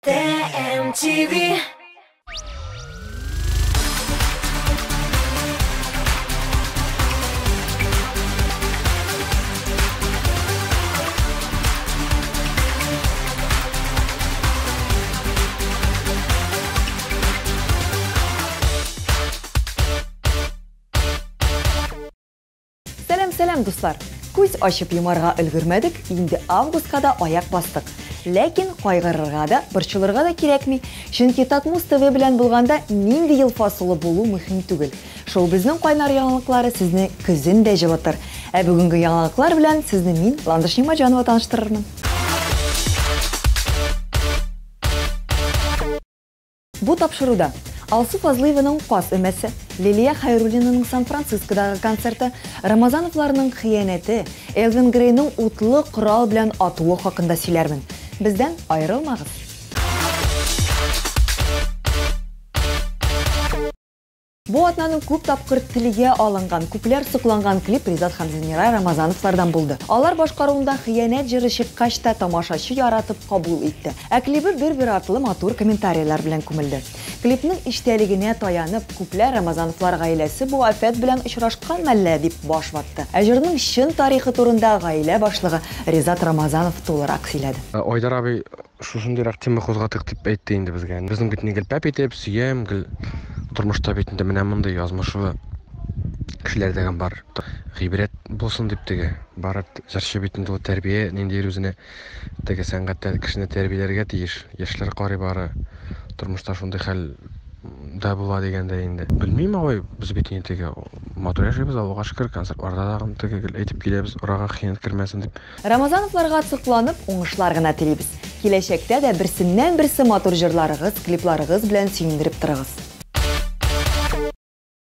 ТМТВ. Сәлам, сәлам, дуслар! Күз ачып йомарга өлгермәдек, инде августка да аяк бастык. Ләкин кайгырырга да, борчылырга да кирәкми, чөнки Татмуз ТВ белән булганда нинди ел фасылы булу мөһим түгел. Шул безнең кайнар яңалыклары сезне көзен дә җылытыр. Ә бүгенге яңалыклар белән сезне мин, Ландыш Нимаҗанова, таныштырырмын. Бу тапшыруда Алсу Фазлыеваның каз өмәсе, Лилия Хәйруллинаның Сан-Францискодагы концерты, Рамазановларның хыянәте, Элвин Грейның утлы корал белән атуы хакында сөйләрмен. Бездән аерылмагыз. Бу атнаның күп тапкыр телгә алынган, күпләр сокланган клип Ризат һәм Зинира Рамазановлардан булды. Алар башкаруында Хыянәт җыры чыккач та тамашачы яратып кабул итте. Ә клибы бер-бер артлы матур комментарийлар белән күмелде. Клипның эчтәлегенә таянып, күпләр Рамазановлар гаиләсе бу афәт белән очрашкан мәллә дип баш ватты. Ә җырның чын тарихы турында гаилә башлыгы Ризат Рамазанов тулырак сөйләде. Айдар абый шушындыйрак тема кузгатык дип әйтте инде безгә. Безнең бит гел пәп итеп, сөям, гел тормышта бит инде менә мондый язмышлы кешеләр дә бар. Гыйбрәт булсын дип теге. Бары җырчы бит инде ул тәрбия ниндидер үзенә теге сәнгатьтә кешене тәрбияләргә тиеш. Яшьләр карый бары тормышта шундый хәл дә була дигәндә инде. Белмим, абый, без бит инде теге матур яшибез, Аллага шөкер, концертларда да теге гел әйтеп киләбез, арага хыянәт кермәсен дип. Рамазановларга сокланып, уңышлар гына телибез. Киләчәктә дә берсеннән-берсе матур җырларыгыз, клипларыгыз белән сөендереп торыгыз.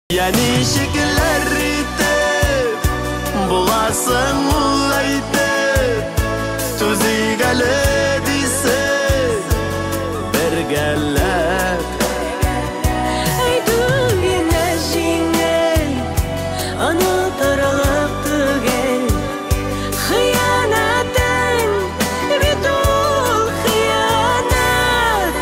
Я ничекләр итеп буласың ул әйтеп, түзик әле дисез бергәләп. Әйтү генә җиңел, онытырлык түгел. Хыянәтең бит ул хыянәт.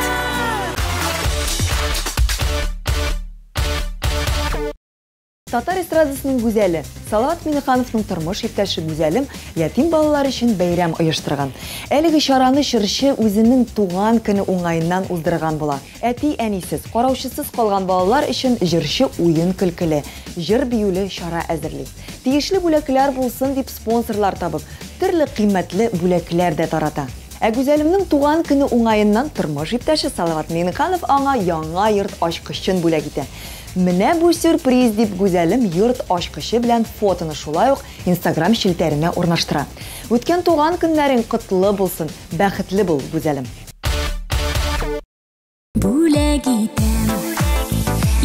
Татар эстрадасының гүзәле Салават Миңнехановның тормыш иптәше Гүзәлем ятим балалар өчен бәйрәм оештырган. Әлеге чараны җырчы үзенең туган көне уңаеннан уздырган була. Әти-әнисез, караучысыз калган балалар өчен җырчы уен көлкеле, җыр биюле чара әзерли. Тиешле бүләкләр булсын дип спонсорлар табып, төрле кыйммәтле бүләкләр дә тарата. Ә Гүзәлемнең туган көне уңаеннан тормыш иптәше Салават Миңнеханов аңа яңа йорт ачкычын бүләк итә. Менә бу сюрприз дип Гүзәлем йорт ачкычы белән фотоны шулай ук Инстаграм челтәренә урнаштыра. Үткән туган көннәрең котлы булсын, бәхетле бул, Гүзәлем. Бүләк итәм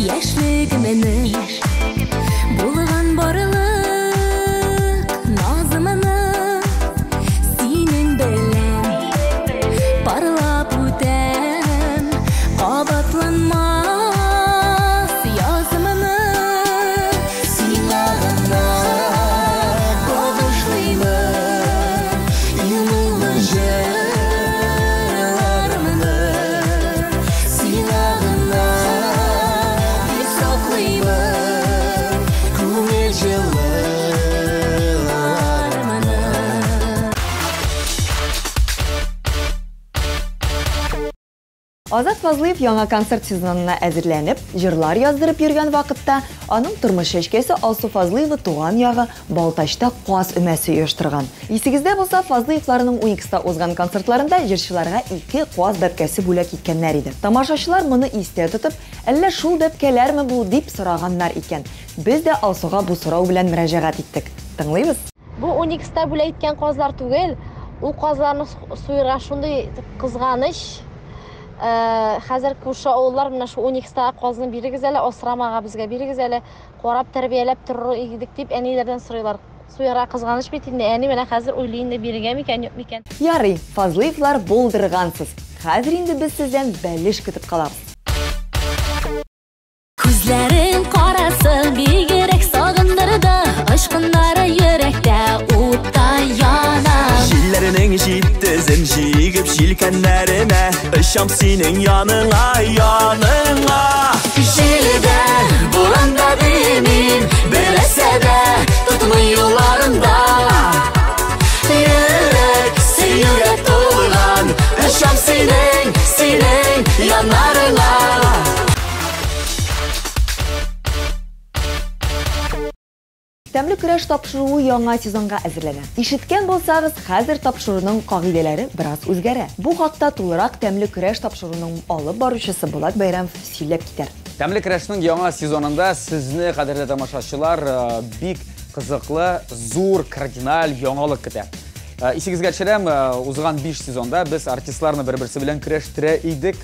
яшьлегемне, булган барлык назымны, синең белән парлап үтәм, кабатланмас язманы. Сиңа гына багышлыймын моңлы җырларымны, сиңа гына дип саклыймын күңел җылыларымны. Азат Фазлыев яңа концерт сезонына әзерләнеп, җырлар яздырып йөргән вакытта аның тормыш чәчкәсе Алсу Фазлыева туган ягы Балтачта каз өмәсе оештырган. Исегездә булса, Фазлыевларның Уникста узган концертларында җырчыларга ике каз бәбкәсе бүләк иткәннәр иде. Тамашачылар моны истә тотып, әллә шул бәбкәләрме бу дип сораганнар икән. Без дә Алсуга бу сорау белән мөрәҗәгать иттек. Тыңлыйбыз. Бу Уникста бүләк иткән казлар түгел, ул казларны суйырга шундый кызганыч. Хәзер күрше авыллар менә шу Уникста казны бирегез әле, асрамага безгә бирегез әле, карап тәрбияләп торыр идек дип әниләрдән сорыйлар. Суярга кызганыч бит инде, әни менә хәзер уйлый инде бирегә микән, юк микән. Ярый, Фазлыевлар булдыргансыз. Хәзер инде без сездән бәлеш көтеп калабыз. Күзләрең карасы бигрәк сагындырды, очкыннары йөрәктә утта яна. Җилләр Җилләрнең җитезен җигеп җилкәннәремә, очам синең яныңа, яныңа. Җилдә, буранда димим, беләсә дә тотмый юлларында. Йөрәк сөюгә тулган, очам синең, синең яннарыңа. Тәмле көрәш тапшыруы яңа сезонга әзерләнә. Ишеткән булсагыз, хәзер тапшыруның кагыйдәләре бераз үзгәрә. Бу хакта тулырак Тәмле көрәш тапшыруының алып баручысы Булат Бәйрәмов сөйләп китәр. Тәмле көрәшнең яңа сезонында сезне, кадерле тамашачылар, бик кызыклы, зур, кардиналь яңалык көтә. Исегезгә төшерәм, узган 5 сезонда без артистларны бер-берсе белән көрәштерә идек.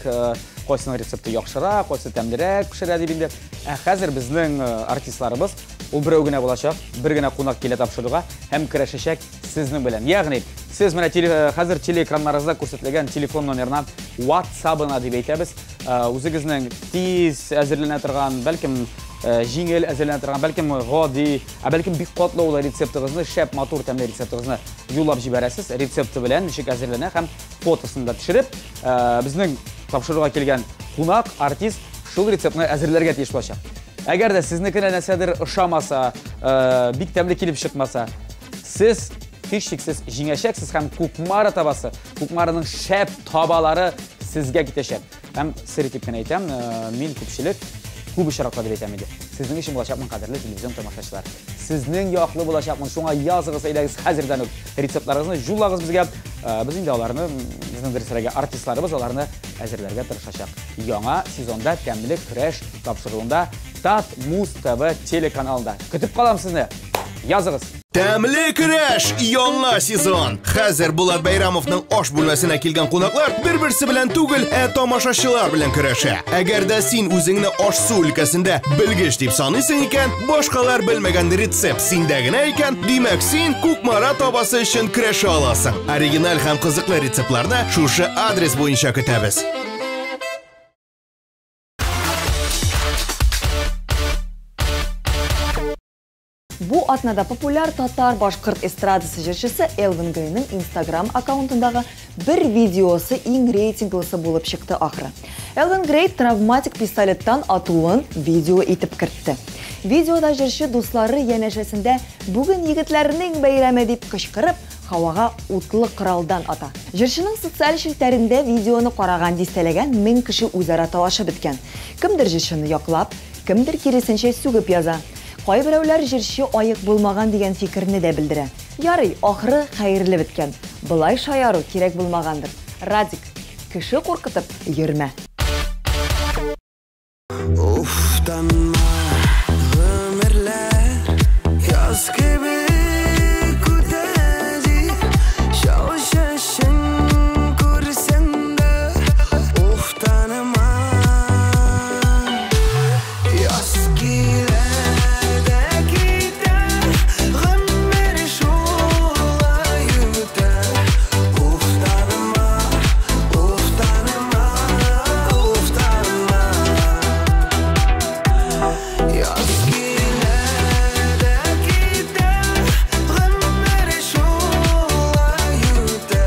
Кайсының рецепты яхшырак, кайсы тәмлерәк пешерә дип инде. Ә хәзер безнең артистларыбыз ул берәү генә булачак, бер генә кунак килә тапшыруга һәм көрәшәчәк сезнең белән. Ягъни, сез менә хәзер телеэкраннарыгызда күрсәтелгән телефон номерына, WhatsApp-ына дип әйтәбез. Үзегезнең тиз әзерләнә торган, бәлкем җиңел әзерләнә торган, бәлкем гади, ә бәлкем бик катлаулы рецептыгызны, шәп, матур, тәмле рецептыгызны юллап җибәрәсез. Рецепты белән ничек әзерләнә һәм фотосын да төшереп, безнең тапшыруга килгән кунак, артист шул рецептны әзерләргә тиеш булачак. Әгәр дә сезнекенә нәрсәдер ошамаса, бик тәмле килеп чыкмаса, сез һичшиксез җиңәчәксез һәм Кукмара табасы, Кукмараның шәп табалары сезгә китәчәк. Һәм сер итеп кенә әйтәм, мин күпчелек, күп очраклар дип әйтәм инде. Сезнең өчен булачакмын, кадерле телевизион тамашачылар. Сезнең яклы булачакмын. Шуңа языгыз, әйдәгез хәзердән үк рецептларыгызны юллагыз безгә. Без инде аларны, безнең дөресрәге артистларыбыз аларны әзерләргә тырышачак. Яңа сезонда Тәмле көрәш тапшыруында Татмуз ТВ телеканалында. Көтеп калам сезне. Языгыз. Тәмле көрәш яңа сезон. Хәзер Булат Бәйрәмовның аш бүлмәсенә килгән кунаклар бер-берсе белән түгел, ә тамашачылар белән көрәшә. Әгәр дә син үзеңне аш-су өлкәсендә белгеч дип саныйсың икән, башкалар белмәгән рецепт синдә генә икән, димәк син Кукмара табасы өчен көрәшә аласың. Оригиналь һәм кызыклы рецептларны шушы адрес буенча көтәбез. Бу атнада популяр татар-башкорт эстрадасы җырчысы Элвин Грейның Instagram аккаунтындагы бер видеосы иң рейтинглысы булып чыкты ахры. Элвин Грей травматик пистолеттан атуын видео итеп кертте. Видеода җырчы дуслары янәшәсендә бүген егетләрнең бәйрәме дип кычкырып, һавага утлы коралдан ата. Җырчының социаль челтәрендә видеоны караган дистәләгән мең кеше үзара талашып беткән. Кемдер җырчыны яклап, кемдер киресенчә сүгеп яза. Кайберәүләр җырчы аек булмаган дигән фикерне дә белдерә. Ярый, ахыры хәерле беткән. Былай шаяру кирәк булмагандыр. Радик, кеше куркытып йөрмә. Уфтанма, гомерләр яз кебек үтә дип, шау чәчен күрсәң дә, уфтанма. Яз килә дә китә, гомер шулай үтә. Уфтанма, уфтанма, уфтанма. Яз килә дә китә, гомер шулай үтә.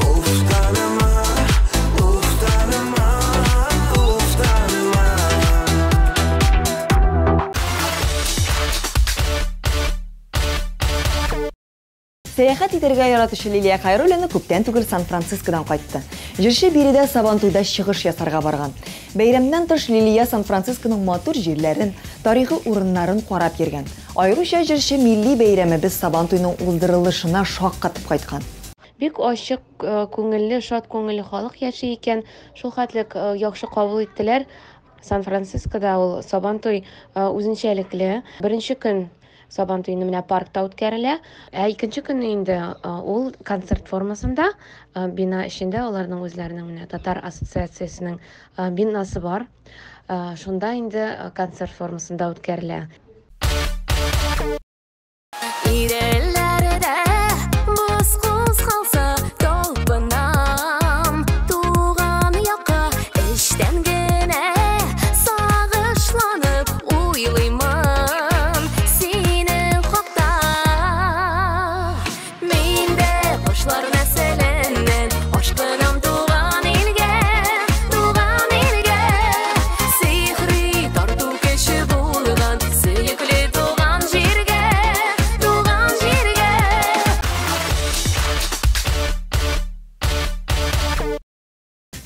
Уфтанма, уфтанма, уфтанма. Сәяхәт итәргә яратучы Лилия Хайруллина күптән түгел Сан-Францискодан кайтты. Җырчы биредә Сабантуйда чыгыш ясарга барган. Бәйрәмнән тыш Лилия Сан-Францисконың матур җирләрен, тарихи урыннарын карап йөргән. Аеруча җырчы милли бәйрәмебез Сабантуйның уздырылышына шаккатып кайткан. Бик ачык күңелле, шат күңелле халык яши икән. Шул хәтлек яхшы кабул иттеләр. Сан-Францискода ул Сабантуй үзенчәлекле. Беренче көн Сабантуйны менә паркта үткәрелә. Ә икенче көнне инде ул концерт формасында, бина эчендә аларның үзләренең менә татар ассоциациясенең бинасы бар. Шунда инде концерт формасында үткәрелә. Иделләрдә боз кузгалса, талпынам туган якка, эчтән генә сагышланып уйлыймын синең хакта. Мин дә кошлар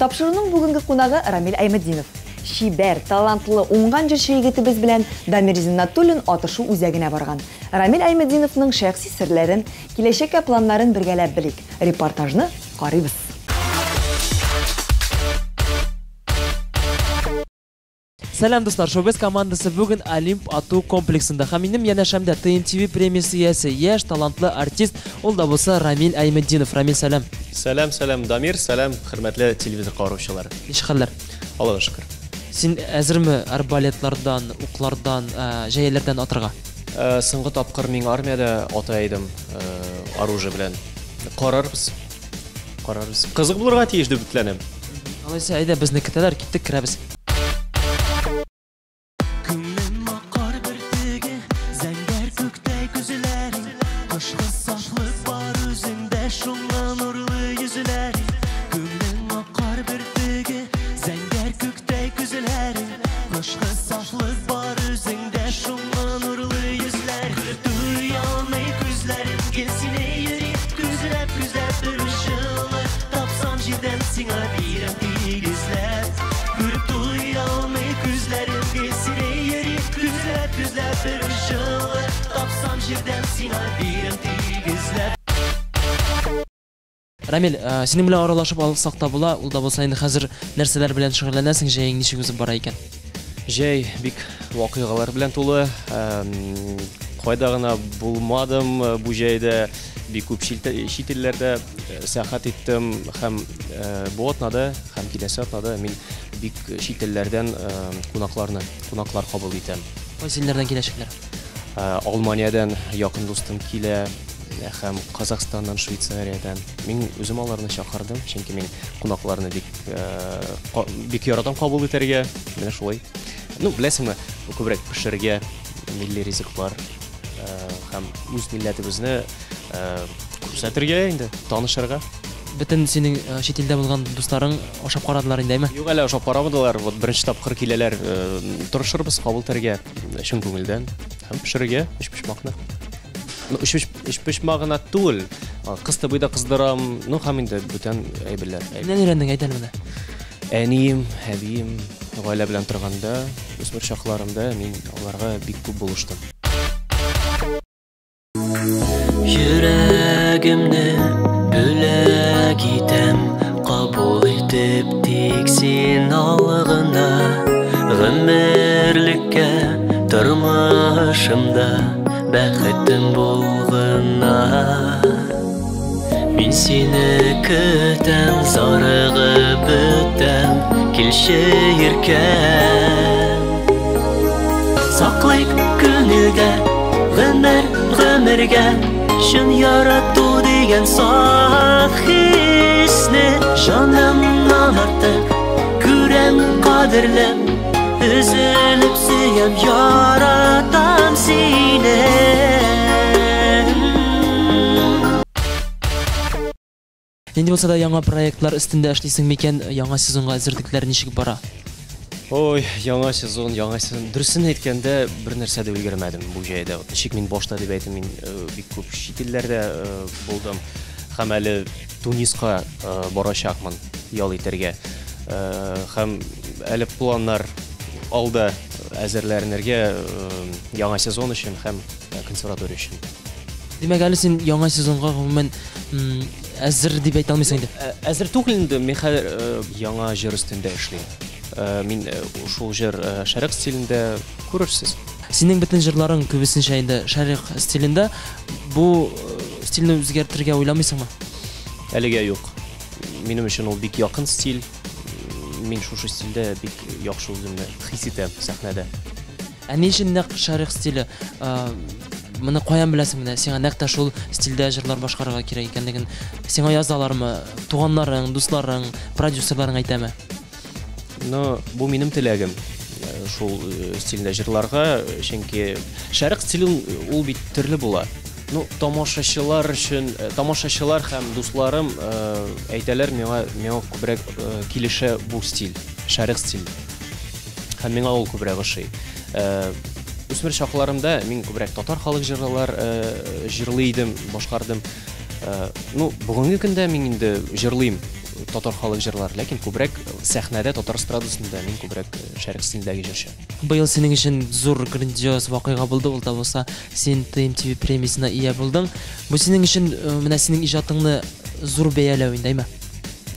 Тапшыруның бүгенге кунагы Рамил Айметдинов. Чибәр, талантлы, уңган җырчы егетебез белән Дамир Зиннатуллин атышу үзәгенә барган. Рамил Айметдиновның шәхси серләрен, киләчәккә планнарын бергәләп белик. Репортажны карыйбыз. Сәлам, дуслар! Шоубез командасы бүген Олимп ату комплексында. Һәм минем янәшәмдә ТНТВ премиясе иясе, яшь, талантлы артист, ул да булса Рамил Айметдинов. Рамил, сәлам! Сәлам, сәлам, Дамир, сәлам, хөрмәтле телевизор караучылар. Ничек хәлләр? Аллага шөкер. Син әзерме арбалетлардан, уклардан, җәяләрдән атырга? Соңгы тапкыр мин армиядә ата идем, оружие белән. Карарбыз. Карарбыз. Кызык булырга тиеш дип өметләнәм. Алайса, әйдә, безне көтәләр, киттек, керәбез. Күңлем акар бөртеге, зәңгәр күктәй күзләрең, кышкы сафлык бар үзеңдә, шуңа нурлы йөзләрең. Күңлем акар бөртеге, зәңгәр күктәй күзләрең, кышкы сафлык бар үзеңдә, шуңа нурлы йөзләрең. Туя алмый күзләрем, гел сине йөри, күзләп, күзләп бер җылы тапсам җирдән сиңа бирәм тигезләп. Күреп туя алмый күзләрем, гел сине йөри, күзләп, күзләп бер җылы тапсам җирдән сиңа бирәм тигезләп. Рамил, синең белән аралашып алсак та була, ул да булса инде хәзер нәрсәләр белән шөгыльләнәсең, җәең ничек узып бара икән? Җәй бик вакыйгалар белән тулы. Кайда гына булмадым бу җәйдә, бик күп чит илләрдә сәяхәт иттем һәм бу атнада һәм киләсе атнада мин бик чит илләрдән кунакларны, кунаклар кабул итәм. Кайсы илләрдән киләчәкләр? Алманиядән якын дустым килә һәм Казахстаннан, Швейцариядән. Мин үзем аларны чакырдым, чөнки мин кунакларны бик бик яратам кабул итәргә. Менә шулай. Ну, беләсеңме, күбрәк пешерергә милли ризыклар һәм үз милләтебезне күрсәтергә инде, танышырга. Бөтен синең чит илдә булган дусларың ашап карадылар инде, әйме? Юк, әле ашап карамадылар. Вот беренче тапкыр киләләр. Тырышырбыз кабул итәргә чын күңелдән һәм пешерергә өчпочмакны. Ну, өчпочмак гына түгел, кыстыбый да кыздырам, ну һәм инде бүтән әйберләр. Кемнән өйрәндең, әйт әле менә? Әнием, әбием гаилә белән торганда, үсмер чакларымда мин аларга бик күп булыштым. Йөрәгемне бүләк итәм, кабул итеп тик син ал гына. Гомерлеккә тормышымда бәхетем бул гына. Мин сине көтәм, зарыгып бетәм, килче иркәм. Саклыйк күңелдә гомер гомергә, чын ярату дигән саф хисне. Җанымнан артык күрәм кадерлем, өзелеп сөям, яратам сине. Нинди булса да яңа проектлар өстендә эшлисең микән, яңа сезонга әзерлекләр ничек бара? Ой, яңа сезон, яңа сезон. Дөресен әйткәндә, бер нәрсә дә өлгермәдем бу җәйдә. Ничек мин башта дип әйтим, мин бик күп чит илләрдә булдым һәм әле Туниска барачакмын ял итәргә. Һәм әле планнар алда әзерләнергә яңа сезон өчен һәм консерватория өчен. Димәк, әле син яңа сезонга гомумән әзер дип әйтә алмыйсың инде? Әзер түгел инде, мин хәзер яңа җыр өстендә эшлим. Мин шул җыр шәрык стилендә, күрерсез. Синең бөтен җырларың күбесенчә инде шәрык стилендә. Бу стильне үзгәртергә уйламыйсыңмы? Әлегә юк. Минем өчен ул бик якын стиль. Мин шушы стильдә бик яхшы үземне хис итәм сәхнәдә. Ә ни өчен нәкъ шәрык стиле? Моны каян беләсең менә? Сиңа нәкъ тә шул стильдә җырлар башкарырга кирәк икәнлеген сиңа язалармы? Туганнарың, дусларың, продюсерларың әйтәме? Но бу минем теләгем шул стильдә җырларга, чөнки шәрык стиле ул бит төрле була. Ну, тамашачылар өчен, тамашачылар һәм дусларым әйтәләр миңа, миңа күбрәк килешә бу стиль, шәрык стиль. Һәм миңа ул күбрәк ошый. Үсмер чакларымда мин күбрәк татар халык җырлар җырлый идем, башкардым. Ну, бүгенге көндә мин инде җырлыйм. татар халык җырлары, ләкин күбрәк сәхнәдә татар эстрадасында мин күбрәк шәрык стилендәге җырчы. Быел синең өчен зур грандиоз вакыйга булды, ул да булса син ТМТВ премиясенә ия булдың. Бу синең өчен менә синең иҗатыңны зур бәяләү инде, әйме?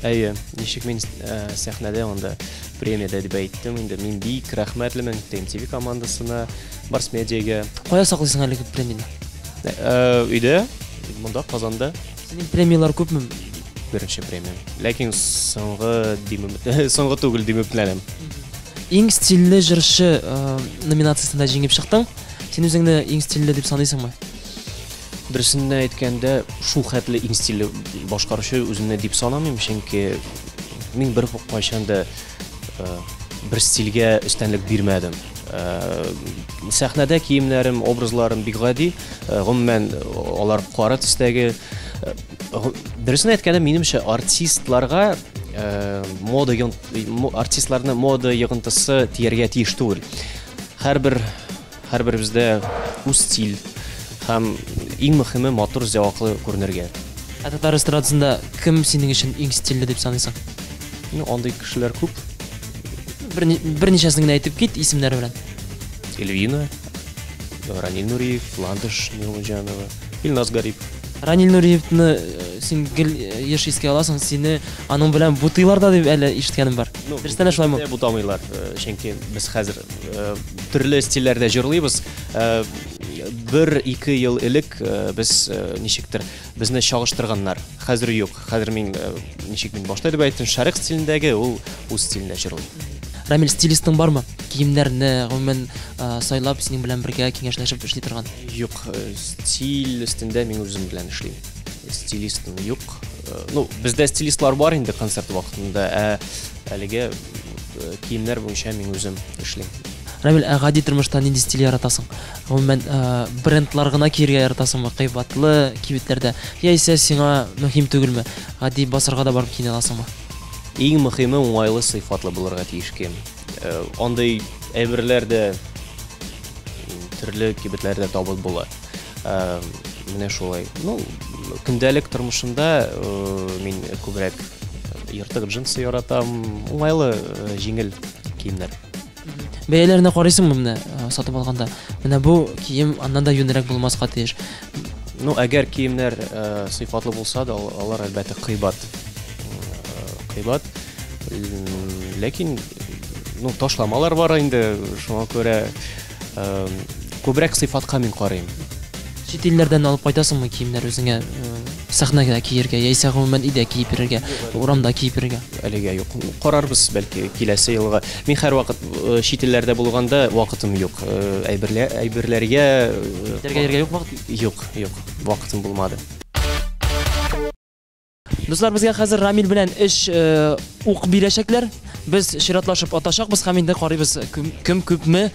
Әйе, ничек мин сәхнәдә анда премиядә дип әйттем инде, мин бик рәхмәтлемен ТМТВ командасына, Барс Медиага. Кая саклыйсың әлеге премияне? Өйдә, монда, Казанда. Синең премияләр күпме? Беренче премия. Ләкин соңгы димем, соңгы түгел дип өметләнәм. Иң стильле җырчы номинациясендә җиңеп чыктың. Син үзеңне иң стильле дип саныйсыңмы? Дөресен әйткәндә, шул хәтле иң стильле башкаручы үземне дип санамыйм, чөнки мин бер кайчан да бер стильгә өстенлек бирмәдем. Сәхнәдә киемнәрем, образларым бик гади, гомумән алар кара төстәге. Дөресен әйткәндә, минемчә, артистларга мода артистларны мода йогынтысы тияргә тиеш түгел. Һәрбер һәрберебездә үз стиль һәм иң мөһиме матур зәвыклы күренергә. Ә татар эстрадасында кем синең өчен иң стильле дип саныйсың? Ну, андый кешеләр күп. Берничәсен генә әйтеп кит исемнәре белән. Эльвина, Раниль Нуриев, Ландыш Нигъмәтҗанова, Илназ Гарипов. Раниль Нуриевны син гел еш искә аласың, сине аның белән бутыйлар да дип әле ишеткәнем бар. Ну, Дөрестән дә шулаймы? Бутамыйлар, чөнки без хәзер төрле стильләрдә җырлыйбыз. Бер-ике ел элек без ничектер безне чагыштырганнар. Хәзер юк. Хәзер мин ничек мин башта дип әйттем, шәрык стилендәге, ул үз стилендә җырлый. Рамил, стилистың бармы? Киемнәрне, гомумән, сайлап, синең белән бергә киңәшләшеп эшли торган? Юк, стиль өстендә мин үзем белән эшлим. Стилистым юк. Ну, бездә стилистлар бар инде концерт вакытында, ә әлегә киемнәр буенча мин үзем эшлим. Рамил, ә гади тормышта нинди стиль яратасың? Гомумән, брендлар гына киергә яратасыңмы, кыйбатлы кибетләрдә? Яисә сиңа мөһим түгелме? Гади базарга да барып киенә аласыңмы? Иң мөһиме уңайлы, сыйфатлы булырга тиеш кием. Андый әйберләр дә төрле кибетләрдә табып була. Менә шулай. Ну, көндәлек тормышымда мин күбрәк ертык джинсы яратам, уңайлы, җиңел киемнәр. Бәяләренә карыйсыңмы менә сатып алганда? Менә бу кием аннан да юньрәк булмаска тиеш. Ну, әгәр киемнәр сыйфатлы булса да, алар әлбәттә кыйбат. Кыйбат. Ләкин, ну, ташламалар бар инде, шуңа күрә күбрәк сыйфатка мин карыйм. Чит илләрдән алып кайтасыңмы киемнәр үзеңә сәхнәгә киергә, яисә гомумән өйдә киеп йөрергә, урамда киеп йөрергә? Әлегә юк. Карарбыз, бәлки киләсе елга. Мин һәрвакыт чит илләрдә булганда вакытым юк. Әйберләргә Китәргә йөрергә юк вакыт? Юк, юк, вакытым булмады. Дуслар, безгә хәзер Рамил белән эш ук бирәчәкләр. Без чиратлашып атачакбыз һәм инде карыйбыз, кем күпме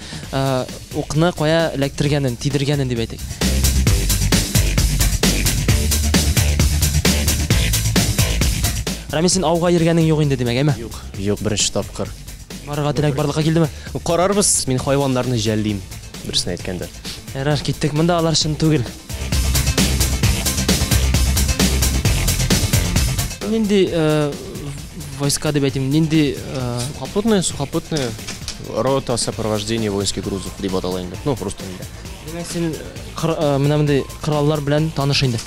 укны кая эләктергәнен, тидергәнен дип әйтик. Рамил, син ауга йөргәнең юк инде, димәк, әйме? Юк, юк, беренче тапкыр. Барырга теләк барлыкка килдеме? Карарбыз, мин хайваннарны жәллим, дөресен әйткәндә. Ярар, киттек. Монда алар чын түгел. Нинди войска дип әйтим, нинди Сухопутные, сухопутные рота сопровождения воинских грузов дип атала инде. Ну, рус телендә. Димәк, син менә мондый кораллар белән таныш инде.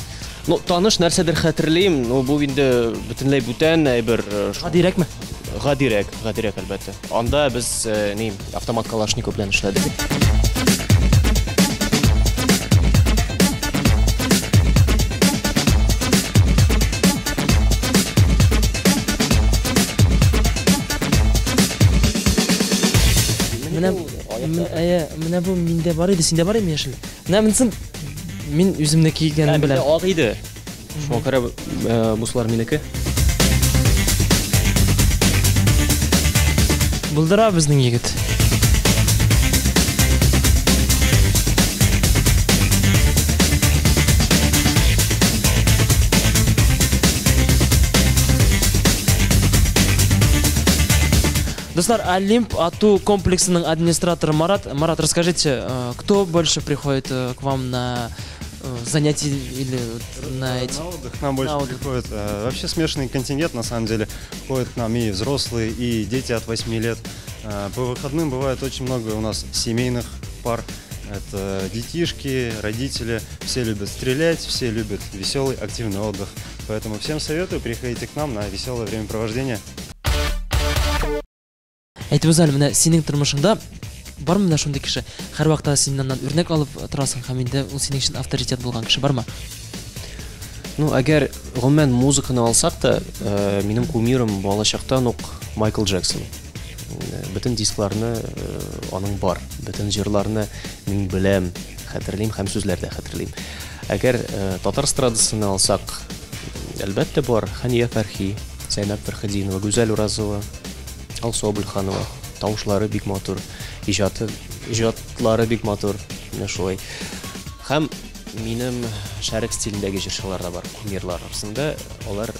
Ну, таныш нәрсәдер хәтерлим, но бу инде бөтенләй бүтән әйбер. Гадирәкме? Гадирәк, гадирәк әлбәттә. Анда без ни, автомат Калашников белән эшләдек. Менә, әйе, менә бу миндә бар иде, синдә бар идеме яшел? Менә монсын мин үземне кигәнем белән. Ак иде. Шуңа күрә буслар минеке. Булдыра безнең егет. Дуслар, Олимп ату комплексының администраторы Марат. Марат, расскажите, кто больше приходит к вам на занятий или на эти? На отдых к нам больше приходят. Вообще смешанный контингент, на самом деле. Ходят к нам и взрослые, и дети от 8 лет. По выходным бывает очень много у нас семейных пар. Это детишки, родители. Все любят стрелять, все любят веселый, активный отдых. Поэтому всем советую, приходите к нам на веселое времяпровождение. Әйтеп уз әле, менә синең тормышыңда бармы менә шундый кеше? Һәрвакытта син аннан үрнәк алып торасың һәм инде ул синең өчен авторитет булган кеше бармы? Ну, әгәр гомумән музыканы алсак та, минем кумирым балачактан ук Майкл Джексон. Бөтен дискларны аның бар, бөтен җырларны мин беләм, хәтерлим һәм сүзләр дә хәтерлим. Әгәр татар эстрадасын алсак, әлбәттә бар Хәния Фәрхи, Зәйнәб Фәрхетдинова, Гүзәл Уразова, Алсу Абульханова. Тавышлары бик матур, иҗаты, иҗатлары бик матур, менә шулай. Һәм минем шәрык стилендәге җырчылар да бар, кумирлар арасында. Алар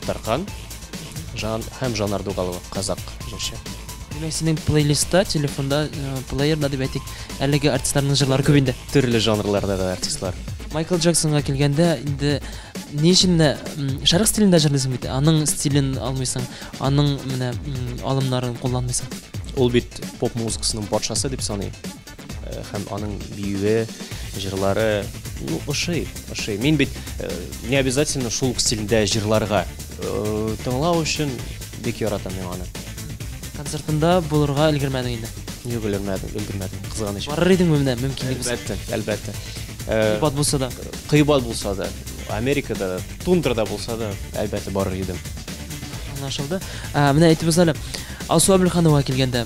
Таркан, Жан һәм Жанар Дугалова, казак җырчы. Димәк, синең плейлистта, телефонда, плеерда дип әйтик, әлеге артистларның җырлары күп инде. Төрле жанрлардагы артистлар. Майкл Джексонга килгәндә, инде ни өчен менә шәрык стилендә җырлыйсың бит, аның стилен алмыйсың, аның менә алымнарын кулланмыйсың. Ул бит поп музыкасының патшасы дип саныйм. Һәм аның биюе, җырлары, ну, ошый, ошый. Мин бит не обязательно шул ук стильдә җырларга. Тыңлау өчен бик яратам мин аны. Концертында булырга өлгермәдең инде? Юк, өлгермәдем, өлгермәдем, кызганыч. Барыр идеңме менә мөмкинлек булса? Әлбәттә, әлбәттә. Кыйбат булса да. Кыйбат булса да, Америкада, тундрада булса да, әлбәттә барыр идем. Аңлашылды. Менә әйтеп уз әле, Алсу Әбелханова килгәндә,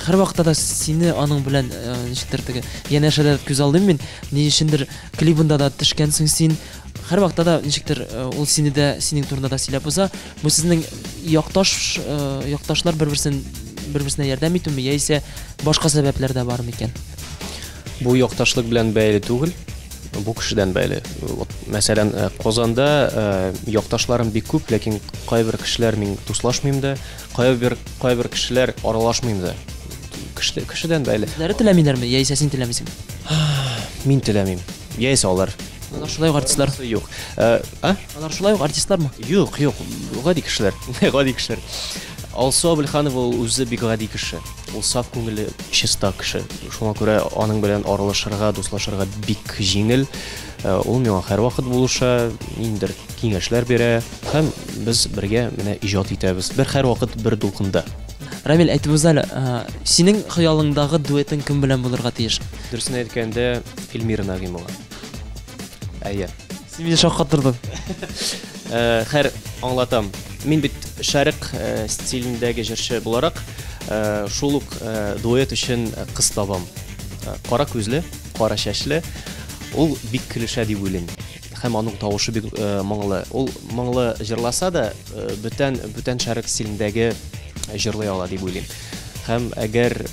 һәрвакытта да сине аның белән ничектер теге янәшәдә күз алдым мин. Ни өчендер клибында да төшкәнсең син. Һәрвакытта да ничектер ул сине дә, синең турында да сөйләп уза. Бу сезнең якташ, якташлар бер-берсен, бер-берсенә ярдәм итүме, яисә башка сәбәпләр дә бар микән? Бу якташлык белән бәйле түгел, бу кешедән бәйле. Вот, мәсәлән, Казанда якташларым бик күп, ләкин кайбер кешеләр мин дуслашмыйм да, кайбер кешеләр аралашмыйм да. Кешедән бәйле. Үзләре теләмиләрме, яисә син теләмисеңме? Мин теләмим. Яисә алар. Алар шулай ук артистлар? Юк. А? Алар шулай ук артистлармы? Юк, юк, гади кешеләр. Гади кешеләр. Алсу Әбелханова ул үзе бик гади кеше. Ул саф күңелле, чиста кеше. Шуңа күрә аның белән аралашырга, дуслашырга бик җиңел. Ул миңа һәрвакыт булыша, ниндидер киңәшләр бирә һәм без бергә менә иҗат итәбез. Бер һәрвакыт бер дулкында. Рамил, әйтеп уз әле, синең хыялыңдагы дуэтың кем белән булырга тиеш? Дөресен әйткәндә, Эльмира Нагимова. Әйе. Син мине шаккатырдың. Хәр, аңлатам. Мин бит шәрык стилендәге җырчы буларак, шул ук дуэт өчен кыз табам. Кара күзле, кара чәчле. Ул бик килешә дип уйлыйм. Һәм аның тавышы бик моңлы. Ул моңлы җырласа да, бүтән шәрык стилендәге җырлый ала дип уйлыйм. Һәм әгәр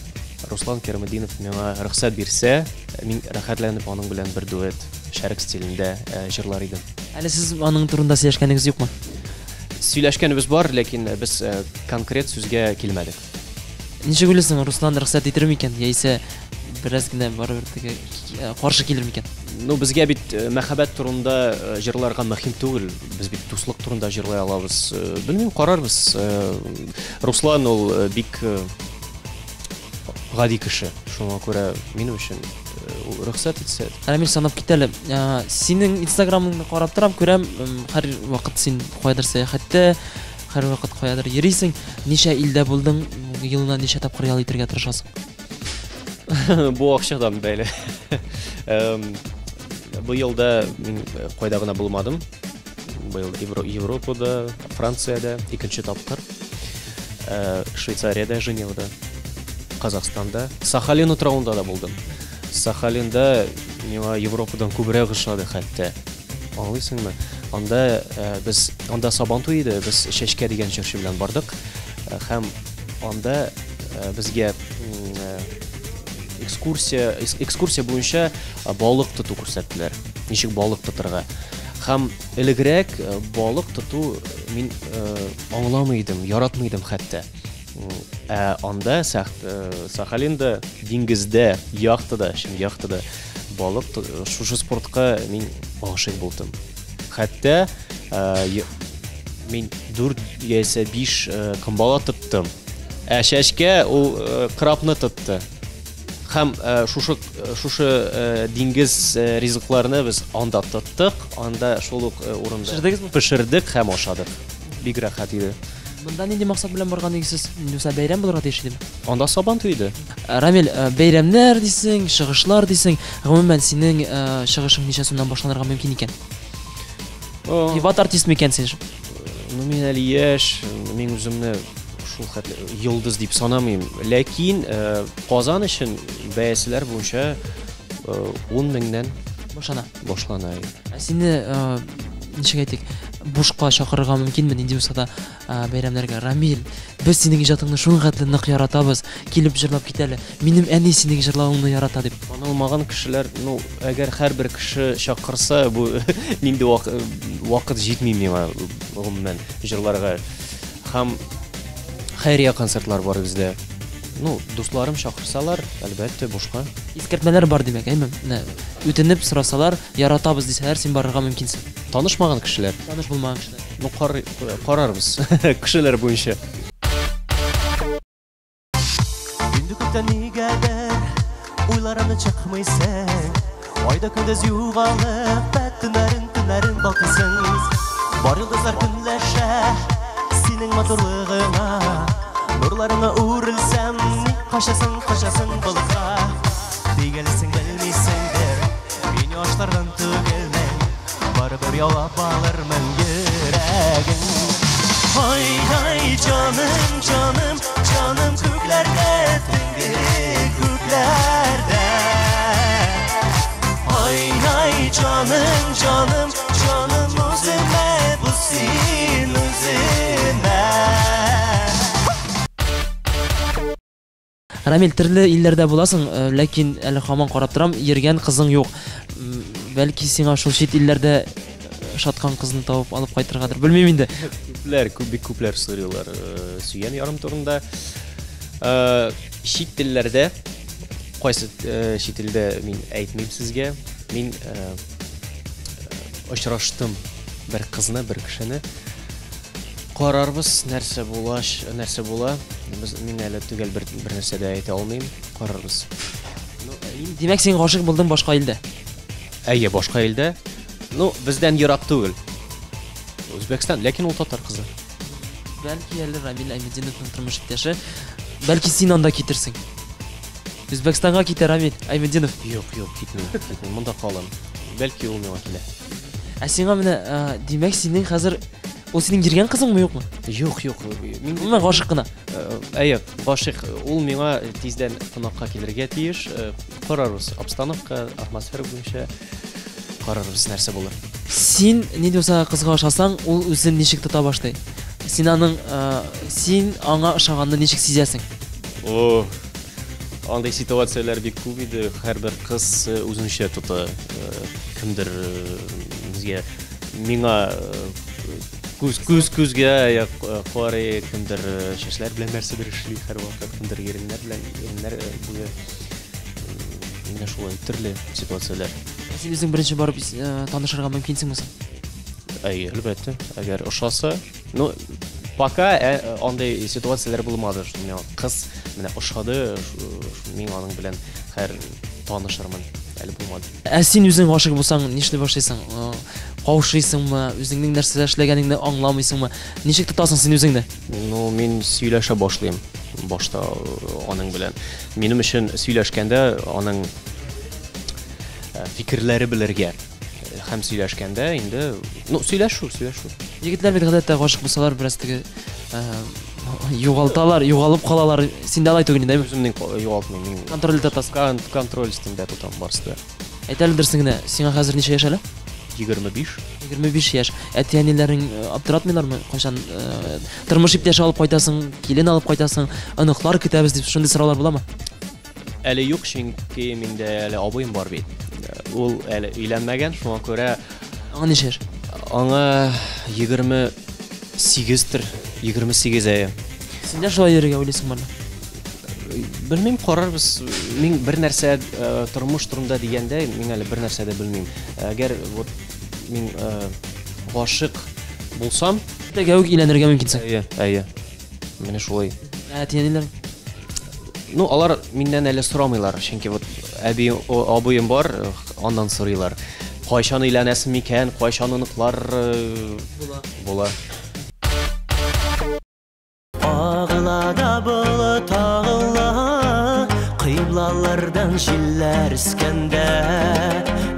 Руслан Кираметдинов миңа рөхсәт бирсә, мин рәхәтләнеп аның белән бер дуэт шәрык стилендә җырлар идем. Әле сез аның турында сөйләшкәнегез юкмы? Сөйләшкәнебез бар, ләкин без конкрет сүзгә килмәдек. Ничек уйлыйсың, Руслан рөхсәт итер микән, яисә бераз генә барыбер теге каршы килер микән? Ну, безгә бит мәхәббәт турында җырларга мөһим түгел. Без бит дуслык турында җырлый алабыз. Белмим, карарбыз. Руслан ул бик гади кеше. Шуңа күрә минем өчен ул рөхсәт итсә. Рамил, санап кит әле. Синең Инстаграмыңны карап торам, күрәм, һәр вакыт син каядыр сәяхәттә, һәр вакыт каядыр йөрисең. Ничә илдә булдың, елына ничә тапкыр ял итәргә тырышасың? Бу акчадан бәйле. Бу елда мин кайда гына булмадым. Быел Европада, Франциядә икенче тапкыр, Швейцариядә, Женевада, Казахстанда, Сахалин утравында да булдым. Сахалинда миңа Европадан күбрәк ошады хәтта. Аңлыйсыңмы? Анда без, анда Сабантуй иде, без Чәчкә дигән җырчы белән бардык. Һәм анда безгә экскурсия буенча балык тоту күрсәттеләр. Ничек балык тотырга. Һәм элегрәк балык тоту мин аңламый идем, яратмый идем хәтта. Ә анда Сахалинда, диңгездә, яхтада, чын яхтада Балык шушы спортка мин гашыйк булдым. Хәтта мин 4 яисә 5 комбала тоттым. Ә чәчкә ул крабны тотты. Һәм шушы шушы диңгез ризыкларны без анда тоттык, анда шул ук урында Пешердегезме? Пешердек һәм ашадык. Бик рәхәт иде. Монда нинди максат белән барган идегез сез? Юкса бәйрәм булырга тиеш идеме? Анда Сабан туе иде. Рамил, бәйрәмнәр дисең, чыгышлар дисең. Гомумән, синең чыгышың ничә сумнан башланырга мөмкин икән? Приват артист микән син? Ну, мин әле яшь, мин үземне шул хәтле йолдыз дип санамыйм. Ләкин Казан өчен бәяселәр буенча 10 меңнән башлана. Башлана. Ә сине ничек әйтик, бушка чакырырга мөмкинме, нинди булса да бәйрәмнәргә? Рамил, без синең иҗатыңны шуның хәтле нык яратабыз, килеп җырлап кит әле. Минем әни синең җырлавыңны ярата дип. Танылмаган кешеләр, ну, әгәр һәрбер кеше чакырса, бу нинди вакыт җитми миңа, гомумән, җырларга. Һәм хәйрия концертлар бар бездә. Ну, дусларым чакырсалар, әлбәттә, бушка. Искәртмәләр бар, димәк, әйме? Менә үтенеп сорасалар, яратабыз дисәләр, син барырга мөмкинсең. Танышмаган кешеләр. Таныш булмаган кешеләр. Ну, карарбыз кешеләр буенча. Инде күптән нигәдер уйларымны чыкмыйсың. Айда көндез югалып, төннәрен төннәрен балкыйсың. Бар йолдызлар көнләшә синең матурлыгыңа. Нурларыңа үрелсәм, ник качасың, качасың болытка. Тигелсең белмисеңдер, мин яшлардан түгелмен. Барыбер яулап алырмын йөрәгең. Ай-ай, җаным, җаным, җаным күкләрдә, төнге күкләрдә. Ай-ай, җаным, җаным, җаным үземә, бу син үземә. Рамил, төрле илләрдә буласың, ләкин әле һаман карап торам, йөргән кызың юк. Бәлки сиңа шул чит илләрдә ошаткан кызны табып алып кайтыргадыр. Белмим инде. Күпләр, күп, бик күпләр сорыйлар сөйгән ярым турында. Чит телләрдә, кайсы чит илдә мин әйтмим сезгә. Мин очраштым бер кызны, бер кешене. Карарбыз, нәрсә була, нәрсә була. Без, мин әле төгәл бер нәрсә дә әйтә алмыйм. Карарбыз. Димәк, син гашыйк булдың башка илдә? Әйе, башка илдә. Ну, бездән ерак түгел. Үзбәкстан, ләкин ул татар кызы. Бәлки әле Рамил Айметдиновның тормыш иптәше. Бәлки син анда китерсең. Үзбәкстанга китә Рамил Айметдинов. Юк, юк, китмим, китмим. Монда калам. Бәлки ул миңа килә. Ә сиңа менә, димәк, синең хәзер ул синең йөргән кызыңмы, юкмы? Юк, юк. Мин Гомумән гашыйк кына. Әйе, гашыйк. Ул миңа тиздән кунакка килергә тиеш. Карарбыз, обстановка, атмосфера буенча карарбыз, нәрсә булыр. Син нинди булса кызга ошасаң, ул үзен ничек тота башлый? Син аның, син аңа ошаганны ничек сизәсең? О, андый ситуацияләр бик күп иде. Һәрбер кыз үзенчә тота. Кемдер безгә, миңа күз күз күзгә карый, кемдер чәчләр белән нәрсәдер эшли һәрвакыт, кемдер иреннәр белән, иреннәр буе. Менә шулай төрле ситуацияләр. Ә син үзең беренче барып танышырга мөмкинсеңме соң? Әйе, әлбәттә. Әгәр ошаса, ну, пока андый ситуацияләр булмады, что миңа кыз менә ошады, мин аның белән хәр танышырмын. Әле булмады. Ә син үзең гашыйк булсаң, нишли башлыйсың? Каушыйсыңмы? Үзеңнең нәрсә эшләгәнеңне аңламыйсыңмы? Ничек тотасың син үзеңне? Ну, мин сөйләшә башлыйм башта аның белән. Минем өчен сөйләшкәндә аның фикерләре белергә. Һәм сөйләшкәндә инде, ну, сөйләшү, сөйләшү. Егетләр бит гадәттә гашык булсалар, бераз теге югалталар, югалып калалар. Син дә алай түгел инде, әйме? Үземнең югалтмыйм. Мин контрольдә тотасың. Контроль өстендә тотам барысы да. Әйт әле дөресен генә, сиңа хәзер ничә яшь әле? 25. 25 яшь. Әти-әниләрең аптыратмыйлармы? Кайчан тормыш иптәше алып кайтасың, килен алып кайтасың, оныклар көтәбез дип шундый сораулар буламы? Әле юк, чөнки миндә әле абыем бар бит. Ул әле өйләнмәгән, шуңа күрә Аңа ничә яшь? Аңа 28-тер, 28 әйе. Син дә шулай йөрергә уйлыйсыңмы әллә? Белмим, карарбыз. Мин бер нәрсә тормыш турында дигәндә, мин әле бер нәрсә дә белмим. Әгәр вот мин гашык булсам, Иртәгә үк өйләнергә мөмкинсең. Әйе, әйе. Менә шулай. Ә әти-әниләр? Ну, алар миннән әле сорамыйлар, чөнки вот әби, абыем бар, аннан сорыйлар. Кайчан өйләнәсең микән, кайчан оныклар була. Була. Агыла да болыт агыла, кыйблалардан җилләр искәндә,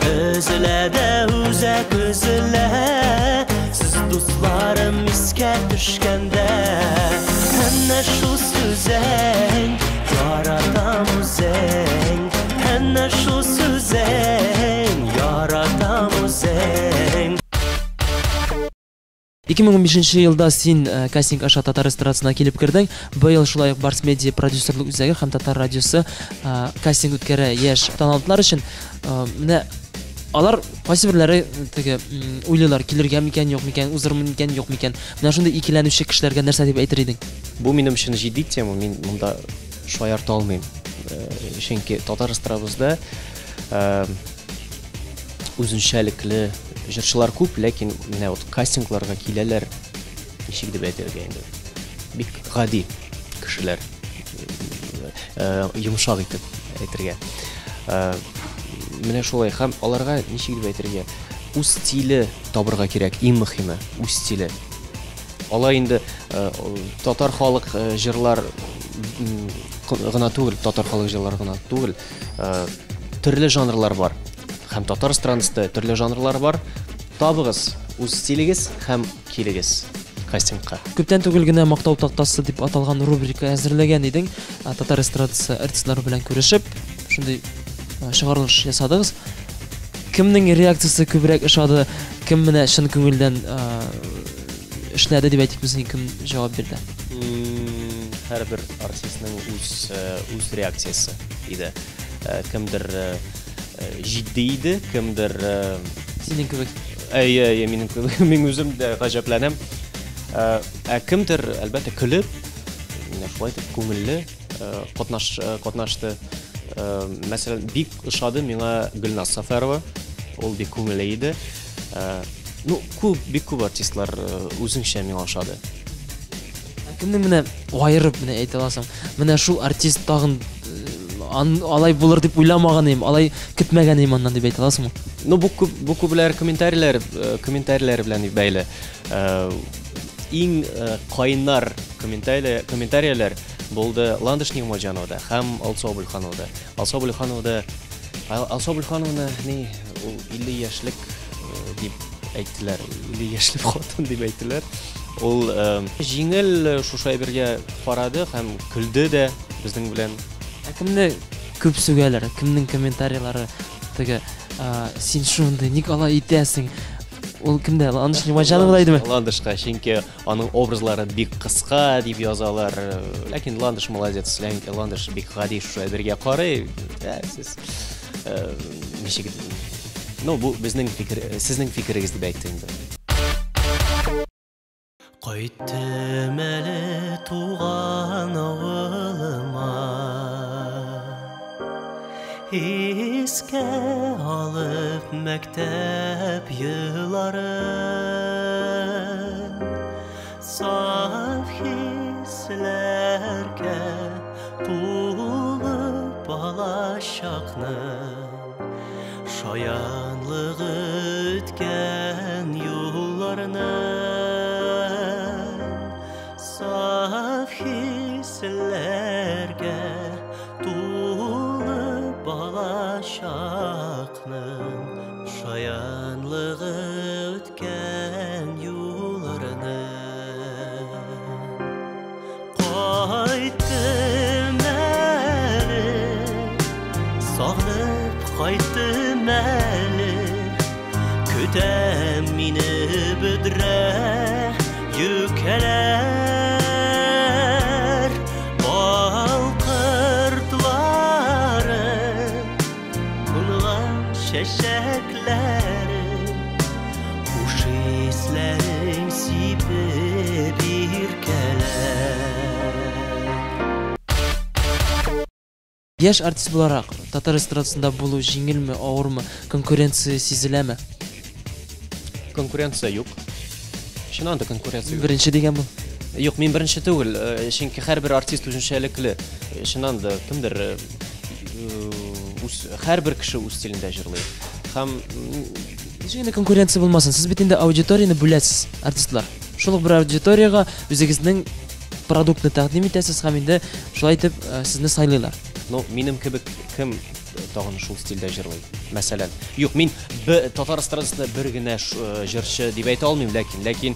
өзелә дә үзәк өзелә, сез дусларым искә төшкәндә. Әнә шул сүзең, яратам үзең, әнә шул сүзең, яратам үзең. 2015 елда син кастинг аша татар эстрадасына килеп кердең. Быел шулай ук Барс Медиа продюсерлык үзәге һәм Татар радиосы кастинг үткәрә яшь талантлар өчен. Менә алар кайсы берләре теге уйлыйлар, килергә микән, юк микән, узырмын микән, юк микән. Менә шундый икеләнүче кешеләргә нәрсә дип әйтер идең? Бу минем өчен җитди тема, мин монда шаярта алмыйм. Чөнки татар эстрадабызда үзенчәлекле җырчылар күп, ләкин менә вот кастингларга киләләр, ничек дип әйтергә инде, бик гади кешеләр, йомшак итеп әйтергә. Менә шулай, һәм аларга ничек дип әйтергә, үз стиле табырга кирәк, иң мөһиме, үз стиле. Алай инде татар халык җырлар гына түгел, татар халык җырлар гына түгел, төрле жанрлар бар. Һәм татар эстрадасында төрле жанрлар бар. Табыгыз үз стилегез һәм килегез кастингка. Күптән түгел генә Мактау тактасы дип аталган рубрика әзерләгән идең. Татар эстрадасы артистлары белән күрешеп, шундый чыгарылыш ясадыгыз. Кемнең реакциясе күбрәк ошады, кем менә чын күңелдән эшләде дип әйтик безнең, кем җавап бирде? Һәрбер артистның үз реакциясе иде. Кемдер җитди иде, кемдер Синең кебек. Әйе, әйе, минем кебек. Мин үзем дә гаҗәпләнәм. Ә кемдер, әлбәттә, көлеп, менә шулай итеп күңелле катнашты. Мәсәлән, бик ошады миңа Гөлназ Сафарова. Ул бик күңелле иде. Ну, күп, бик күп артистлар үзенчә миңа ошады. Ә кемне менә аерып менә әйтә аласың? Менә шул артист тагын алай булыр дип уйламаган идем, алай көтмәгән идем аннан дип әйтә аласыңмы? Ну, бу күп, бу күпләр комментарийлар белән бәйле. Иң кайнар комментарийлар булды Ландыш Нигъмәтҗановада һәм Алсу Абульхановада. Алсу Абульхановада, Алсу Абульхановна ни, ул 50 яшьлек дип әйттеләр, 50 яшьлек хатын дип әйттеләр. Ул җиңел шушы әйбергә карады һәм көлде дә безнең белән. Ә кемне күп сүгәләр? Кемнең комментарийлары теге, син шундый, ник алай итәсең? Ул кемдә? Ландыш Нигъмәтҗановада идеме? Ландышка, чөнки аның образлары бик кыска дип язалар. Ләкин Ландыш молодец, Ландыш бик гади шушы әйбергә карый. Сез ничек? Ну, бу безнең фикер, сезнең фикерегез дип әйтте инде. Кайттым әле туган авылыма, искә алып мәктәп елларын, саф хисләргә тулы балачакның шаянлыгы үткән юлларны, саф хисләргә тулы балачакның шаянлыгы үткән юлларны. Кайттым әле, сагынып кайттым әле, көтәм мине бөдрә юкәләр, бал кортлары, кунган чәчәкләре, хуш исләрең сипеп иркәләр. Яшь артист буларак, татар эстрадасында булу җиңелме, авырмы, конкуренция сизеләме? Конкуренция юк. Чыннан да конкуренция юк. Беренче дигән бу. Юк, мин беренче түгел, чөнки һәрбер артист үзенчәлекле. Чыннан да кемдер үз һәрбер кеше үз стилендә җырлый. Һәм Ничек инде конкуренция булмасын? Сез бит инде аудиторияне бүләсез, артистлар. Шул ук бер аудиториягә үзегезнең продуктны тәкъдим итәсез һәм инде шулай итеп сезне сайлыйлар. Ну, минем кебек кем тагын шул стильдә җырлый? Мәсәлән, юк, мин б, татар эстрадасында бер генә җырчы дип әйтә алмыйм, ләкин, ләкин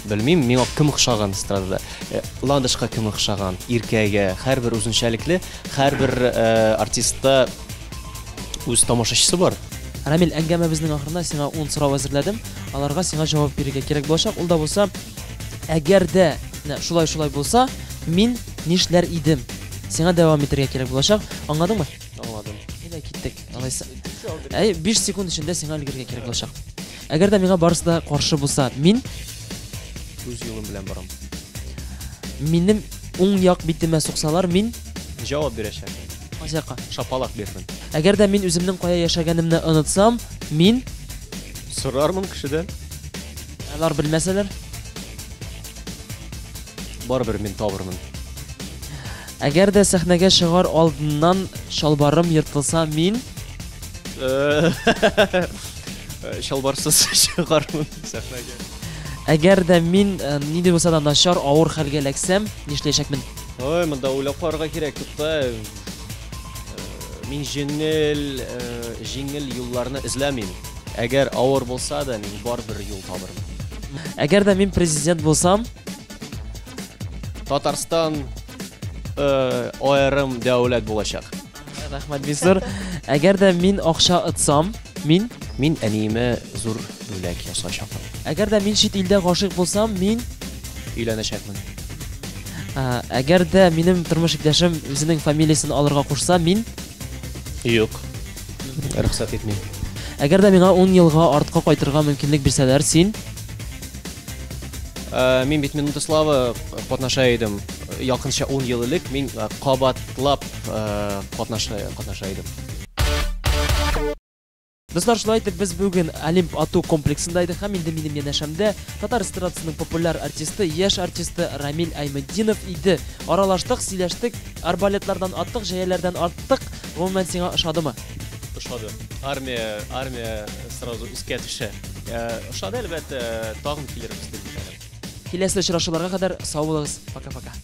белмим, миңа кем охшаган эстрадада. Ландышка кем охшаган, Иркәгә, һәрбер үзенчәлекле, һәрбер артистта үз тамашачысы бар. Рамил, әңгәмәбезнең ахырында сиңа 10 сорау әзерләдем. Аларга сиңа җавап бирергә кирәк булачак. Ул да булса, әгәр дә менә шулай-шулай булса, мин нишләр идем? Сиңа дәвам итәргә кирәк булачак. Аңладыңмы? Аңладым. Әйдә, киттек. Алайса. Әй, 5 секунд эчендә сиңа өлгерергә кирәк булачак. Әгәр дә миңа барысы да каршы булса, мин үз юлым белән барам. Минем уң як битемә суксалар, мин җавап бирәчәкмен. Кайсы якка? Шапалак бирмен. Әгәр дә мин үземнең кая яшәгәнемне онытсам, мин сорармын кешедән. Алар белмәсәләр? Барыбер мин табырмын. Әгәр дә сәхнәгә чыгар алдыннан чалбарым ертылса, мин чалбарсыз чыгармын сәхнәгә. Әгәр дә мин нинди булса да начар, авыр хәлгә эләксәм, нишләячәкмен? Ой, монда уйлап карарга кирәк, тукта. Мин җиңел, җиңел юлларны эзләмим. Әгәр авыр булса да, мин барыбер юл табырмын. Әгәр дә мин президент булсам, Татарстан аерым дәүләт булачак. Рәхмәт, бик зур. Әгәр дә мин акча отсам, мин Мин әниемә зур бүләк ясачакмын. Әгәр дә мин чит илдә гашыйк булсам, мин өйләнәчәкмен. Әгәр дә минем тормыш иптәшем үзенең фамилиясен алырга кушса, мин Юк. Рөхсәт итмим. Әгәр дә миңа 10 елга артка кайтырга мөмкинлек бирсәләр, син Мин бит Минута славы катнаша идем. Якынча 10 ел элек мин кабатлап катнаша идем. Дуслар, шулай итеп без бүген Олимп ату комплексында идек һәм инде минем янәшәмдә татар эстрадасының популяр артисты, яшь артисты Рамил Айметдинов иде. Аралаштык, сөйләштек, арбалетлардан аттык, җәяләрдән аттык. Гомумән, сиңа ошадымы? Ошады. Армия, армия сразу искә төшә. Ошады, әлбәттә, тагын килербез дип уйлыйм. Киләсе очрашуларга кадәр сау булыгыз. Пока-пока.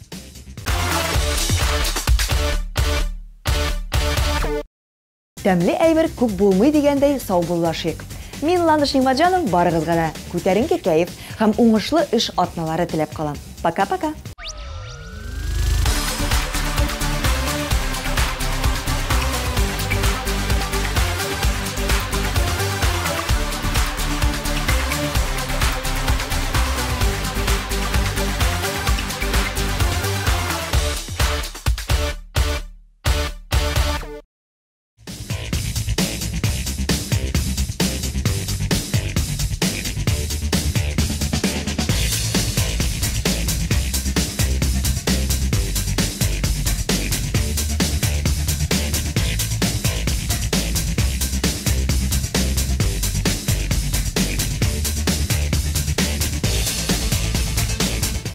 Тәмле әйбер күп булмый дигәндәй саубуллашыйк. Мин Ландыш Нигъмәтҗанов барыгызга да күтәренке кәеф һәм уңышлы эш атналары теләп калам. Пока-пока.